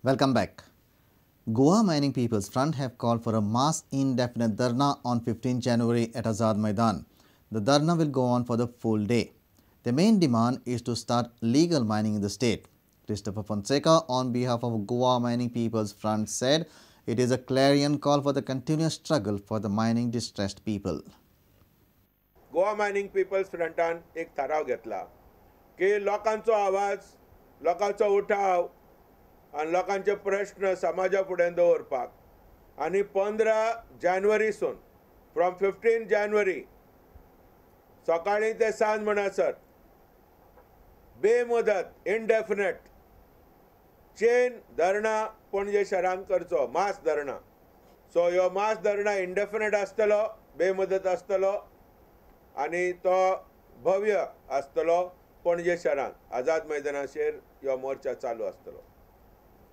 Welcome back. Goa Mining People's Front have called for a mass indefinite dharna on 15 January at Azad Maidan. The dharna will go on for the full day. The main demand is to start legal mining in the state. Christopher Fonseca, on behalf of Goa Mining People's Front, said it is a clarion call for the continuous struggle for the mining distressed people. Goa Mining People's फ्रंटान एक थाराव घेतला की लोकांचो आवाज, लोकांचो उठाव आनी लोकांचे प्रश्न समाजा फुडें दवरपाक आनी 15 जानेवारीसून फ्रॉम 15 जानेवारी सकाळीं ते सांज म्हणसर बेमुदत इनडेफिनेट चेन धरणां पणजे शहरांत करचो, मास धरणां. सो ह्यो मास धरणां इनडेफिनेट आसतलो, बेमुदत आसतलो आनी तो भव्य आसतलो. पणजे शहरांत आझाद मैदानाचेर ह्यो मोर्चा चालू आसतलो,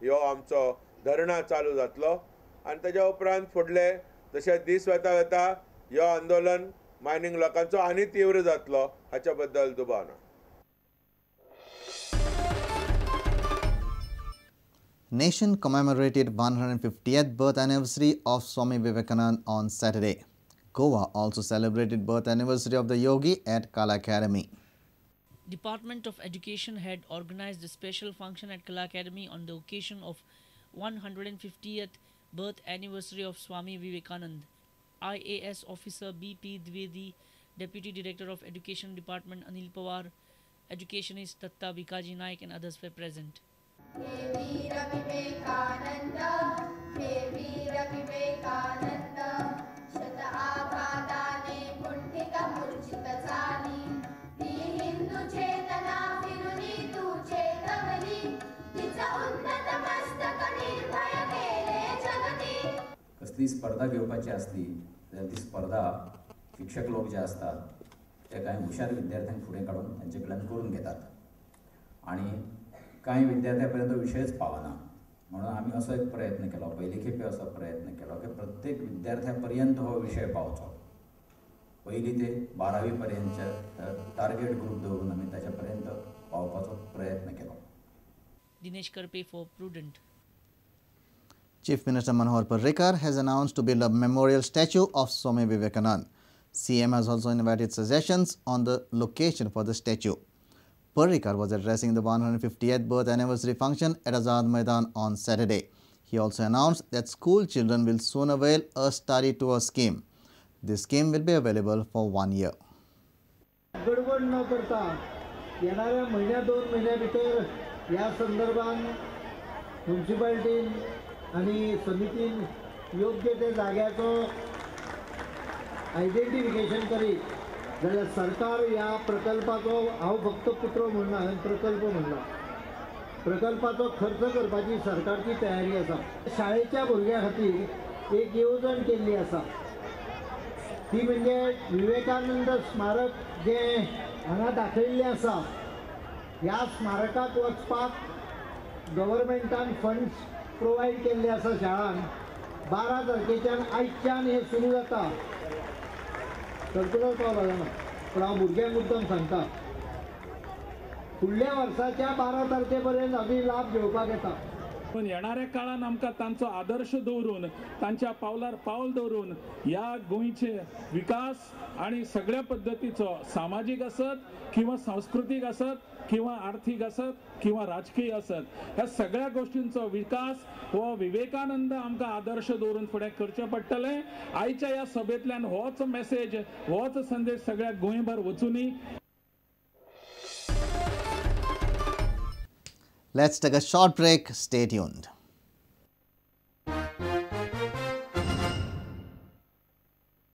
ह्यो आमचो धरणां चालू जातलो आनी ताच्या उपरांत फुडले जशे दीस वता वता ह्यो आंदोलन मायनींग लोकांचो आनी तीव्र जातलो हाच्या बद्दल दुबाव ना. Nation commemorated 150th birth anniversary of Swami Vivekananda on Saturday. Goa also celebrated birth anniversary of the yogi at Kala Academy. Department of Education had organized a special function at Kala Academy on the occasion of 150th birth anniversary of Swami Vivekananda. IAS officer B.P. Dwivedi, Deputy Director of Education Department Anil Pawar, educationist Datta Bikaji Naik and others were present. कसली स्पर्धा घेवपाची आसली जाल्यार ती स्पर्धा शिक्षक लोक जे आसतात ते कांय हुशार विद्यार्थ्यांक फुडें काडून तांचे कडल्यान करून घेतात आनी कांय विद्यार्थ्यां पर्यंत विशयच पावना. म्हणून आमी असो एक प्रयत्न केलो, पयले खेपे असो प्रयत्न केलो की प्रत्येक विद्यार्थ्या पर्यंत हो विशय पावचो. पयली ते 12वी पर्यंतचे टार्गेट ग्रूप दवरून आमी ताच्या पर्यंत पावपाचो प्रयत्न केलो. Dinesh Karpe for Prudent. Chief Minister Manohar Parrikar has announced to build a memorial statue of Swami Vivekananda. CM has also invited suggestions on the location for the statue. Parrikar was addressing the 150th birth anniversary function at Azad Maidan on Saturday. He also announced that school children will soon avail a study tour scheme. This scheme will be available for 1 year. गडबड न करता येणाऱ्या महिन्या 2 महिन्या भितर या संदर्भात म्युनिसिपालिटीन आणि समितीन योग्य ते जाग्याचो आयडेंटिफिकेशन करीत जाल्यार सरकार ह्या प्रकल्पाचो, हांव फक्त पुतळो म्हणना, हांवें प्रकल्प म्हणला, प्रकल्पाचो खर्च करपाची सरकारची तयारी आसा. शाळेच्या भुरग्यां खातीर एक येवजण केल्ली आसा, ती म्हणजे विवेकानंद स्मारक जें हांगा दाखयिल्लें आसा, ह्या स्मारकाक वचपाक गव्हर्मेंटान फंड्स प्रोवायड केल्ले आसा शाळांक. 12 तारखेच्यान आयच्यान हें सुरू जाता. सर्कुलर पावला जाणा, पूण हांव भुरग्यांक मुद्दम सांगता, फुडल्या वर्साच्या 12 तारखे पर्यंत आमी लाभ घेवपाक येता. पण येणाऱ्या काळान आमकां तांचो आदर्श दवरून, तांच्या पावलार पावल दवरून ह्या गोंयचे विकास आणि सगळ्या पद्दतीचो, सामाजीक आसत किंवा सांस्कृतीक आसत किंवा आर्थिक आसत किंवा राजकीय आसत, ह्या सगळ्या गोष्टींचो विकास हो विवेकानंद आमकां आदर्श दवरून फुडें करचें पडटलें. आयच्या ह्या सभेंतल्यान होच मेसेज, होच संदेश सगळ्या गोंयभर वचुनी. Let's take a short break. Stay tuned.